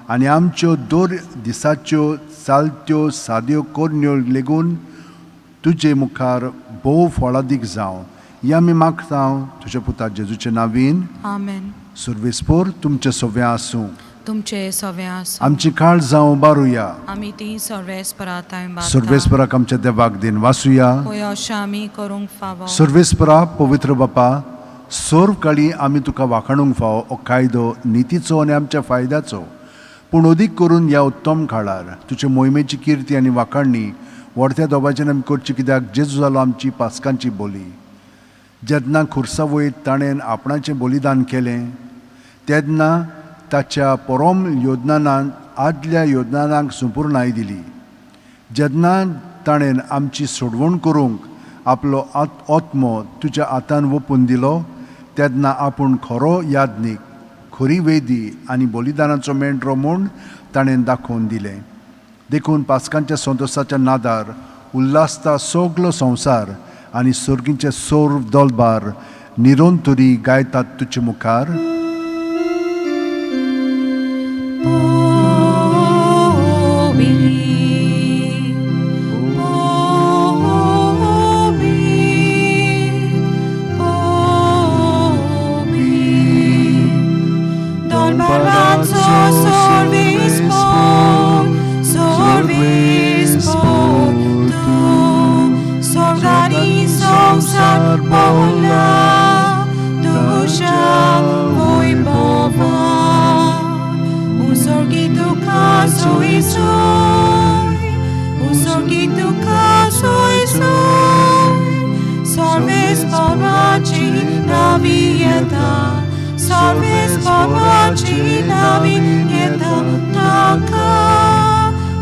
आनी आमच्यो दर दिसाच्यो चालत्यो साद्यो करण्यो लेगून तुजे मुखार भोव फळादीक जावं. हें आमी मागता तुज्या पुता जेजूचे नांवीन. आमेन. सर्वेस्पोर तुमचें सव्वें आसूं. तुमचे सवे आसूं. आमची काळ जावं बारुया. आमी ती सर्वेस्पराताय. सर्वेस्पराक आमच्या देवाक दिन वासुया. पळय अशें आमी करूंक फावो. सर्वेस्परा, पवित्र बापा, सर्व काळी आमी तुका वाखाणूंक फावो. हो कायदो नितीचो आनी आमच्या फायद्याचो, पूण अदीक करून ह्या उत्तम काळार तुजे मोहिमेची किर्ती आनी वाखाणणी व्हडत्या दोबाच्यान आमी करची, कित्याक जेजू जालो आमची पासकांची बोली. जेन्ना खुर्सा वयर ताणें आपणाचें बलिदान केलें तेन्ना ताच्या परोम योजनान आदल्या योजनांक संपुर्णाय दिली. जेन्ना ताणें आमची सोडवण करूंक आपलो आत्मो तुज्या हातान वोपून दिलो तेन्ना आपूण खरो याज्ञीक, खरी वेदी आनी बलिदानाचो मेंढरो म्हूण ताणें दाखोवन दिलें. देखून पासकांच्या संतोशाच्या नादार उल्हासता सगलो संवसार आनी सर्गीचे सोर दलबार निरंतरी गायतात तुजे मुखार. Don Barbanzo sorbis por, sorbis por tu, sorganizo sarbola, dusha voi bova, un sorgito caso isoi, un sorgito caso isoi, sorbis poracina vieta, sorbis poracina vieta, taka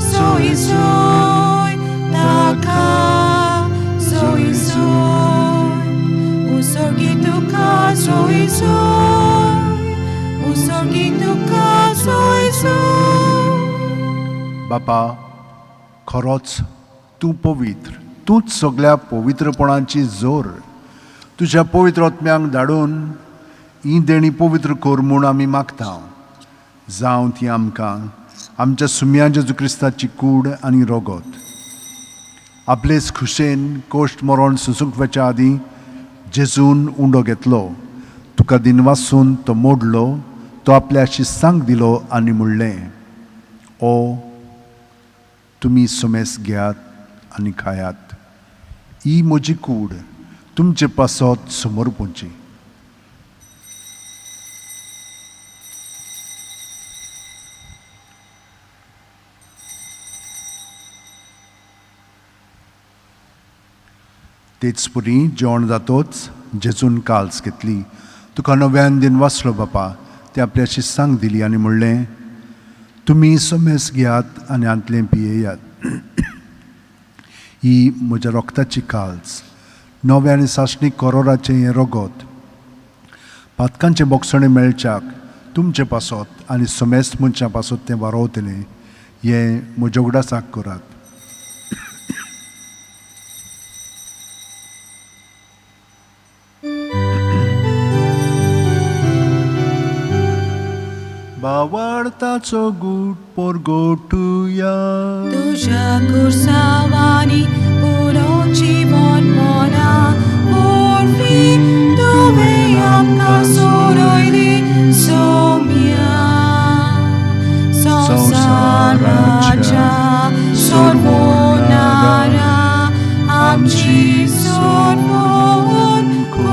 soisoi, taka soisoi, un sorgito caso isoi, un sorgito caso isoi. बापा, खरोच तूं पवित्र, तूंच सगळ्या पवित्रपणाची जोर. तुज्या पवित्र आत्म्यांक धाडून ही देणी पवित्र कर म्हूण आमी मागता. जावं ती आमकां आमच्या सुम्या जेजू क्रिस्ताची कूड आनी रोगत. आपलेच खुशेन कोश्ट मरण सोंसूंक वचच्या आदीं जेजून उंडो घेतलो, तुका दिनवासून तो मोडलो, तो आपल्या शिस्तांक दिलो आनी म्हणलें, ओ तुमी सुमेस घेयात आनी खायात, ही म्हजी कूड तुमचे पासत समर्पूंची. तेच पुरी जेवण जातोच जेजून काल्स घेतली, तुका नव्यान दिन वाचलो बापा, ते आपल्या शिस्तांक दिली आनी म्हणलें, तुमी समेस घेयात आनी हांतलें पियेयात, ही म्हज्या रोगताची काल्स, नव्या आनी सासणीक कोरोराचें हें रोगत, पातकांचें बोगसणें मेळच्याक तुमचें पासत आनी समेस्त मनशां पासत तें वारोवतलें, हें म्हज्या उगडासाक करात. बावाडताचो गूट पोरगोटुया. तुझ्या कुर्सावानी पुरो जीवन मोना पोरवी तुवें आमकां सोडयली सोम्या संवसाराच्या सोडवणारा आमची सोडवण कर.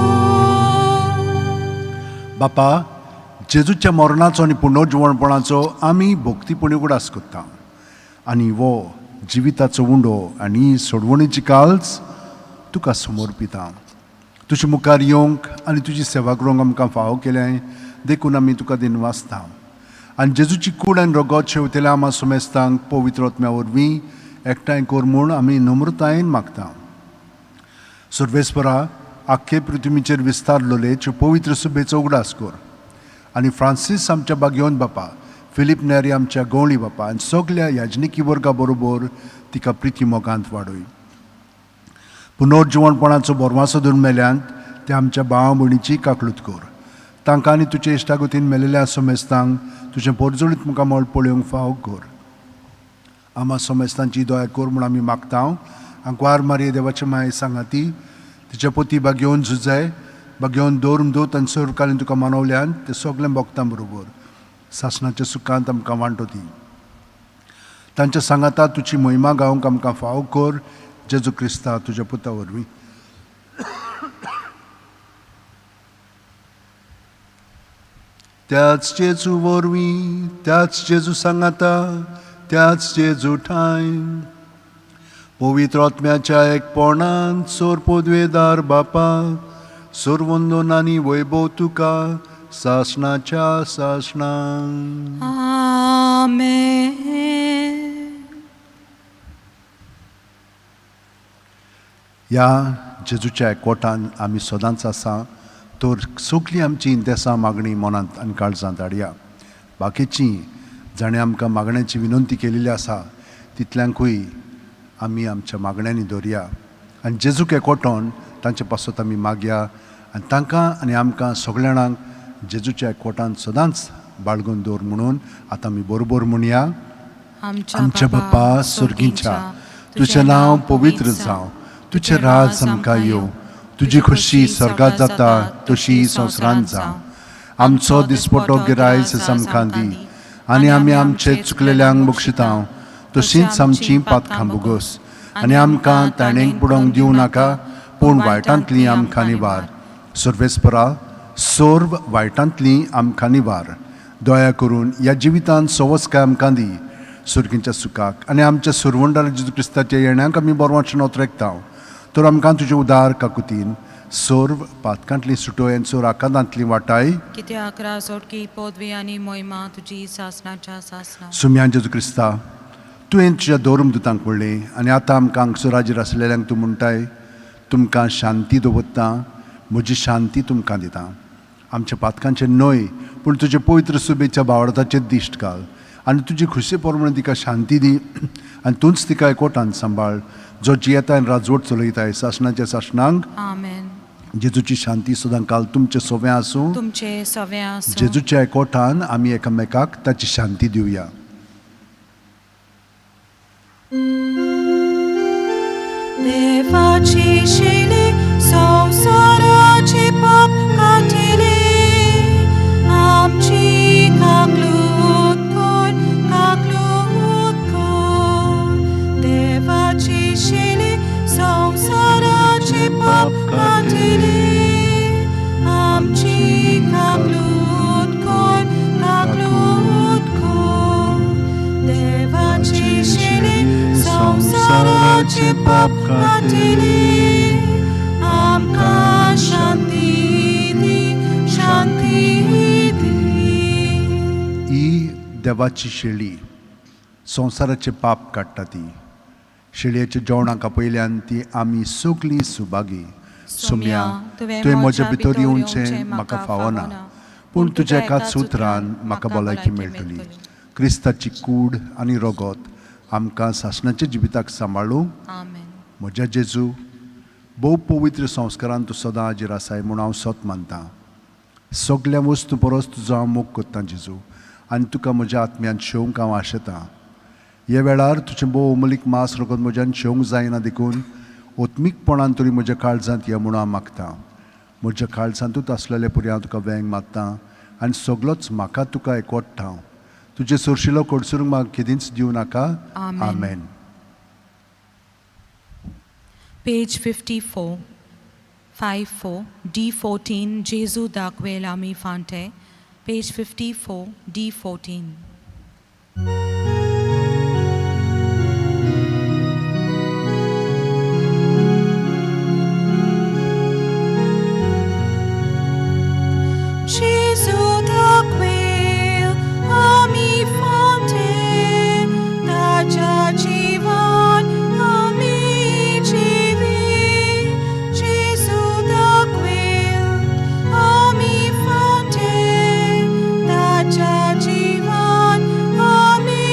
बापा, जेजूच्या मरणाचो आनी पुनर्जिवणपणाचो आमी भक्तीपणी उगडास करता आनी हो जिविताचो उंडो आनी सोडवणीची काल्स तुका समर्पिता. तुजे मुखार येवंक आनी तुजी सेवा करूंक आमकां फावो केलें देखून आमी तुका दिनवासता. आनी जेजूची कूड आनी रगत शेवतेल्या आमा सुमेस्तांक पवित्र आत्म्या वरवीं एकठांय कर म्हूण आमी नम्रतायेन मागता. सर्वेस्परा, आख्खे पृथ्वीचेर विस्तारलोले पवित्र सुबेचो उगडास कर आनी फ्रांसीस आमच्या बागयोन बापा, फिलीप नेरी आमच्या गवळी बापा आनी सगल्या याजनिकी वर्गा बरोबर तिका प्रिती मोगांत वाडय. पुनर्जिवणपणाचो बोरवासो धरून मेल्यांत ते आमच्या भाव भयणीची काकळूत कर. तांकां आनी तुजे इश्टागतीन मेलेल्या समेस्तांक तुजें पोरजोळीत मुखामळ पळोवंक फावो कर. आमा समेस्तांची दया कर म्हूण आमी मागता. आंकवार मारये देवाचे माये सांगाती तिच्या पोती बागेवन झुजाय बागेवन दवरून दवत आनी सर्वकालीन तुका मानवल्यान ते सगळें भोगता बरोबर सासणाच्या सुखांत आमकां वांटो दी. तांच्या सांगाता तुजी महिमा गावंक आमकां फाव कर, जेजू क्रिस्ता तुज्या पुता वरवीं. त्याच जेजू वरवीं, त्याच जेजू सांगाता, त्याच जेजू ठांय, पवित्र आत्म्याच्या एकपणान सोर पदवेदार बापा, सोरवंदन आनी वैभव तुका सासणाच्या सासणां. आमेन. ह्या जेजूच्या एकवटान आमी सदांच आसा तर सगळीं आमची इंतेसां मागणी मनांत आनी काळजांत हाडया. बाकीची जाणें आमकां मागण्याची विनंती केलेली आसा तितल्यांकूय आमी आमच्या मागण्यांनी दवरया आनी जेजूक एकवटोन तांचे पासत आमी मागया आनी तांकां आनी आमकां सगळ्या जाणांक जेजूच्या एकवटान सदांच बाळगून दवर म्हणून आतां आमी बरोबर म्हणया. आमच्या बापा सर्गींच्या, तुजें नांव पवित्र जावं, तुजें राज आमकां येवं, तुजी खोशी स्वर्गात जाता तशी संवसारांत जावं. आमचो दिसपटो गिरायस आमकां दी आनी आमी आमचे चुकलेल्यांक बक्षिता तशींच आमचीं पातकां भोगोस आनी आमकां ताणेक बुडोवंक दिवं नाका, पूण वायटांतली आमकां निवार. सर्वेस्परा, सर्व वायटांतली आमकां निवार. दया करून ह्या जिवितांत सवस्काय आमकां दी, सुर्गींच्या सुखाक आनी आमच्या सुरवंडार जेजू क्रिस्ताच्या येण्याक आमी बरवाचें नोतरेकता. तर आमकां तुजें उदार काकुतीन सर्व पातकांतली सुटोय आनी सर्व आकांतांतली वाटाय. कित्याक राजोटकी पदवी आनी मोहिमा तुजी सासणाच्या सासणा. सुम्यान जेजू क्रिस्ता, तुवें तुज्या धर्म दुतांक म्हणलें आनी आतां आमकां हांगसर हाजीर आसलेल्यांक तूं म्हणटाय, तुमकां शांती दवरता, म्हजी शांती तुमकां दिता. आमच्या पातकांचें न्हय पूण तुजे पवित्र सुबेच्या बावडताचेर दिश्ट घाल आनी तुजी खुशी प्रमाणे तिका शांती दी आनी तूंच तिका एकवटान सांबाळ, जो जियेता आनी राजवट चलयताय सासणाच्या सासणांक. आमेन. जेजूची शांती सदां काल तुमचें सोवें आसूं. तुमचे सवें आसूं. जेजूच्या एकवटान आमी एकामेकाक ताची शांती दिवया. देवाची शेली संवसाराची पाप काटिली, आमची काकलूत कर, काकलूत कर. देवाची शेली संवसाराची पाप काटिली, आमची काकलूत कर, काकलूत कर. देवाची शेली संवसाराची पाप काटिली, आमकां शांती दी, शांती दी. ही देवाची शेळी संवसाराचें पाप काडटा. ती शेळयेच्या जेवणाक आपयल्यान ती आमी सगळीं सुभागी. सोम्या, तुवें म्हज्या भितर येवचें म्हाका फावना, पूण तुज्या एकाच उतरान म्हाका भलायकी मेळटली. क्रिस्ताची कूड आनी रगत आमकां सासणाच्या जिविताक सांबाळूं. आमेन. म्हज्या जेजू, भोव पवित्र संस्कारान तूं सदां हाजीर आसाय म्हूण हांव सत मानतां. सगल्या वस्तू परस तुजो हांव मोग करतां जेजू, आनी तुका म्हज्या आत्म्यान शेवंक हांव आशेतां. ह्या वेळार तुजें भोव अमलीक मास रगत म्हज्यान शेवंक जायना, देखून ओत्मीकपणान तरी म्हज्या काळजांत ये म्हूण हांव मागतां. म्हज्या काळजांतूच आसलेले पुरी हांव तुका वेंग मारतां आनी सगलोच म्हाका तुका एकवट्टा हांव. तुजें सोरशिलो कडसरूंक म्हाका केदींच दिवं नाका. आमेन. आमेन. Page 54, 54, D14, Jesu दाखवेल आमी फांटे. Page 54, D14. Jesu दाखवेल आमी फांटे, ताच्या जिवान आमी जिवी. जेजू दाखवेल आमी फांटे, ताच्या जिवान आमी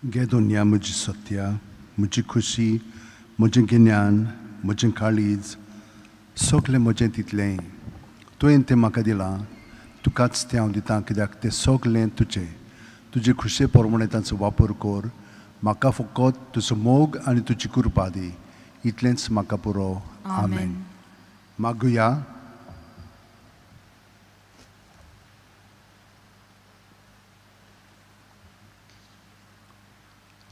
घे दोनया म्हजी सत्या, म्हजी खुशी, म्हजें गिन्यान, म्हजें काळीज, सगलें म्हजें तितलेंय तुवें तें म्हाका दिलां. तुकाच तें हांव दितां, कित्याक तें सगलें तुजें. तुजे खुशे प्रमाणें तांचो वापर कर. म्हाका फकत तुजो मोग आनी तुजी कृपा दी, इतलेंच म्हाका पुरो. आमेन. मागुया.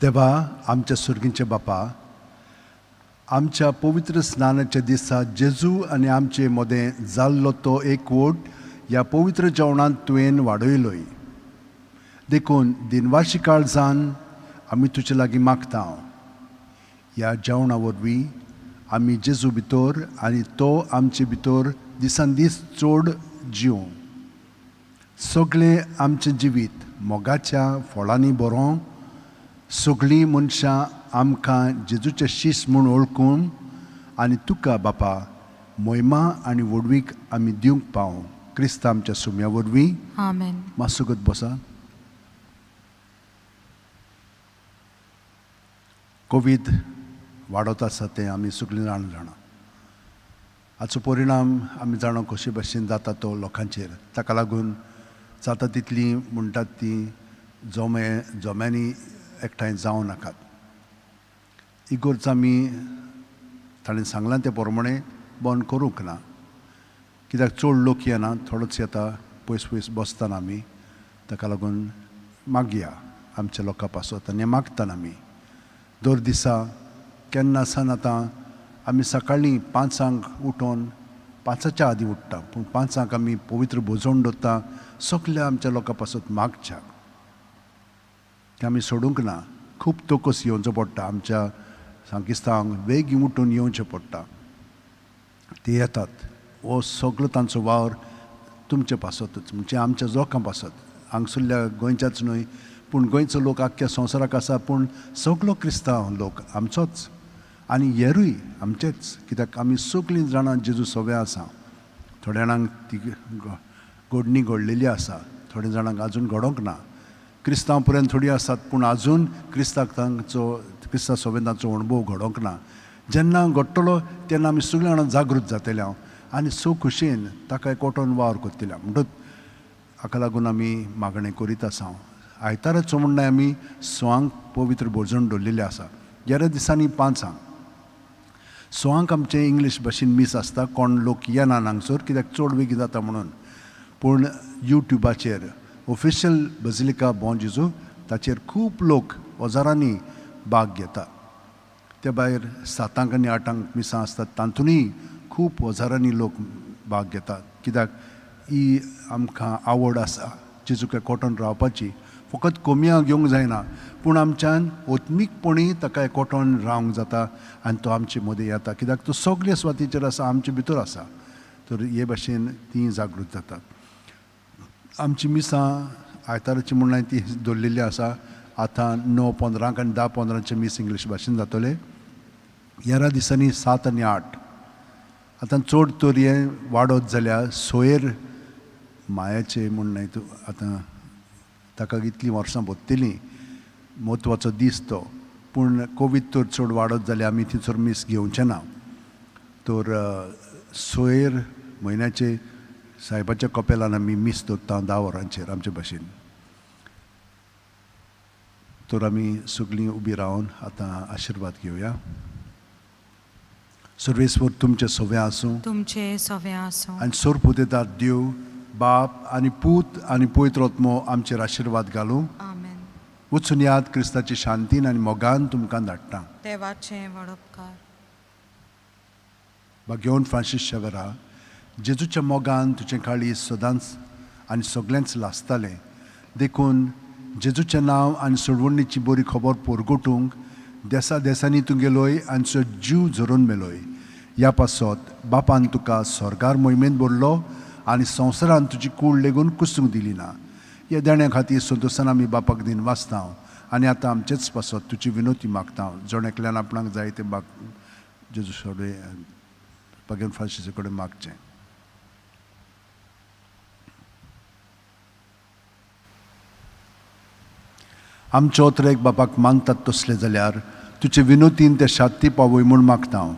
देवा, आमच्या सुर्गींच्या बापा, आमच्या पवित्र स्नानाच्या दिसा जेजू आनी आमचे मदें जाल्लो तो एकवट ह्या पवित्र जेवणांत तुवें वाडयलोय. देखून दिनवाशी काळजान आमी तुजे लागीं मागता, ह्या जेवणा वरवीं आमी जेजू भितर आनी तो आमचे भितर दिसान दीस चड जिवं. सगळें आमचें जिवीत मोगाच्या फळांनी बरोवं. सगळीं मनशां आमकां जेजूचे शीस म्हूण वळखून आनी तुका बापा मोहिमा आनी व्हडवीक आमी दिवंक पावं, क्रिस्त आमच्या सुम्या वरवीं. आमेन. मातसो बसा. कोवीड वाडत आसा तें आमी सगळीं जाणां जाणा. हाचो परिणाम आमी जाणा कशे भशेन जाता तो लोकांचेर. ताका लागून जाता तितली म्हणटात ती जोमे जोम्यांनी एकठांय जावं नाकात. इगोर्ज आमी ताणें सांगलां तें प्रमाणें बंद करूंक ना, कित्याक चड लोक येना, थोडोच येता, पयस पयस बसतना आमी. ताका लागून मागया आमच्या लोकां पासत आनी मागतना आमी दर दिसा केन्ना सान आतां आमी सकाळीं 5 उठोन, 5च्या आदीं उठ्ठा, पूण 5 आमी पवित्र भोजन दवरता सगल्या आमच्या लोकां पासत मागच्याक. तें आमी सोडूंक ना. खूब तोकस येवचो पडटा आमच्या सांकिस्तांक, बेगीन उठून येवचें पडटा. ते येतात, हो सगलो तांचो वावर तुमचे पासतच, म्हणजे आमच्या लोकां पासत, हांगसरल्या गोंयच्याच न्हय, पूण गोंयचो लोक आख्ख्या संवसाराक आसा, पूण सगलो क्रिस्तांव लोक आमचोच आनी हेरूय आमचेच, कित्याक आमी सगळीं जाणां जेजू सगळें आसा. थोड्या जाणांक ती गोडणी घडलेली आसा, थोड्या जाणांक आजून घडोवंक ना. क्रिस्तांव पर्यंत थोडीं आसात, पूण आजून क्रिस्ताक तांचो क्रिस्तांव सोबेन तांचो अणभव घडोवंक ना. जेन्ना घडटलो तेन्ना आमी सगळीं जाणां जागृत जातले हांव आनी सो खुशयेन ताका एकवटोन वावर करतले. म्हणटच हाका लागून आमी मागणें करीत आसा. आयताराचो म्हणल्यार आमी 6 पवित्र भोजन दवरलेलें आसा. गेल्या दिसांनी 5. 6 आमचें इंग्लीश भाशेन मीस आसता. कोण लोक येना हांगसर, कित्याक चड बेगीन जाता म्हणून. पूण युट्यूबाचेर ऑफिशियल बजिलिका बॉं जेजू ताचेर खूब लोक हजारांनी भाग घेता. ते भायर 7 आनी 8 मिसां आसतात, तातूंतय खूब हजारांनी लोक भाग घेतात, कित्याक ही आमकां आवड आसा जेजूक एकवटोन रावपाची. फकत कोमिया घेवंक जायना, पूण आमच्यान आत्मीकपणी ताका एकवटोन रावंक जाता आनी तो आमचे मदीं येता, कित्याक तो सगळे सुवातीचेर आसा, आमचे भितर आसा. तर हे भाशेन ती जागृत जातात. आमची मिसां आयताराची म्हणल्यार ती दवरलेली आसा. आतां 9:15 आनी 10:15 मीस इंग्लीश भाशेन जातलें. ह्या दिसांनी 7 आनी 8. आतां चड तर हें वाडत जाल्यार सोयर मायाचें म्हूण न्हय तूं आतां ताका इतलीं वर्सां भोगतलीं, म्हत्वाचो दीस तो. पूण कोवीड तर चड वाडत जाल्यार आमी थंयसर मीस घेवचें ना. तर सोयर म्हयन्याचे सायबाच्या कपेलान आमी मीस दवरता 10 वरांचेर आमचे भाशेन. तर आमी सगळीं उबी रावन आतां आशिर्वाद घेवया. सर्वेस्वर तुमचें सवें आसूं, तुमचे सवें आसूं, आनी सोरपुतेदार देव बाप आनी पूत आनी पवित्र आत्मो आमचेर आशिर्वाद घालूं. आमेन. वचून याद क्रिस्ताची शांतीन आनी मोगान तुमकां धाडटा. देवाचें वडपकार. भाग्यवंत फ्रांसीस शेवरा, जेजूच्या मोगान तुजें काळीज सदांच आनी सगळेंच लासतालें, देखून जेजूचें नांव आनी सोडवणीची बरी खबर पोरगोटूंक देसा देसांनी तूं गेलोय आनी सो जीव झरोवन मेलोय. ह्या पासत बापान तुका स्वर्गार मोहिमेंत भरलो आनी संवसारान तुजी कूड लेगून कुसूंक दिली ना. ह्या देण्या खातीर संतोशान आमी बापाक दिन वाचता आनी आतां आमचेच पासत तुजी विनोती मागता. जण एकल्यान आपणाक जाय तें बाग जेजू सोडे भाग्यवंत फ्रांसीसा कडेन मागचें. आमचे ओतरेक बापाक मानतात तसले जाल्यार तुजे विनोतीन ते शाती पावय म्हूण मागता हांव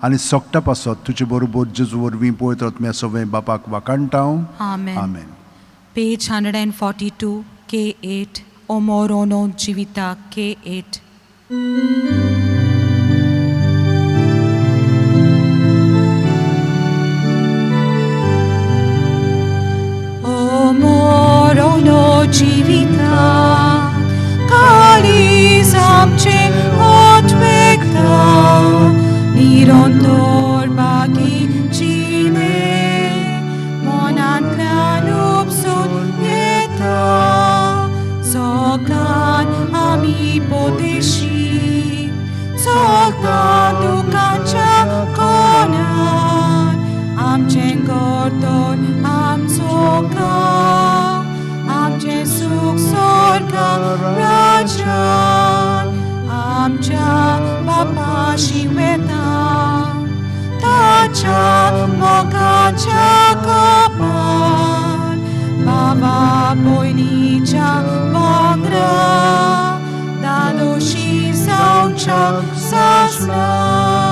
आनी सोगटा पासत तुजे बरोबर जेजू वरवीं पवित्र आत्म्या सवें बापाक वाखाणटा हांव. आमेन. आमेन. Page 142, K8, Omorono Jivita, K8. Omorono Jivita, Kalizamche Otmekta, Nirontor Bagi Chine, Monantlan upsun yeta, Zokan ami poteshi, Zoltan dukancha konan, Amchen gorton am zoka, Amchen suk sorka rajan, Amcha papashi weta, Tacha mokacha kopan, Baba poinicha bangra, Dadoshi sauncha sasna.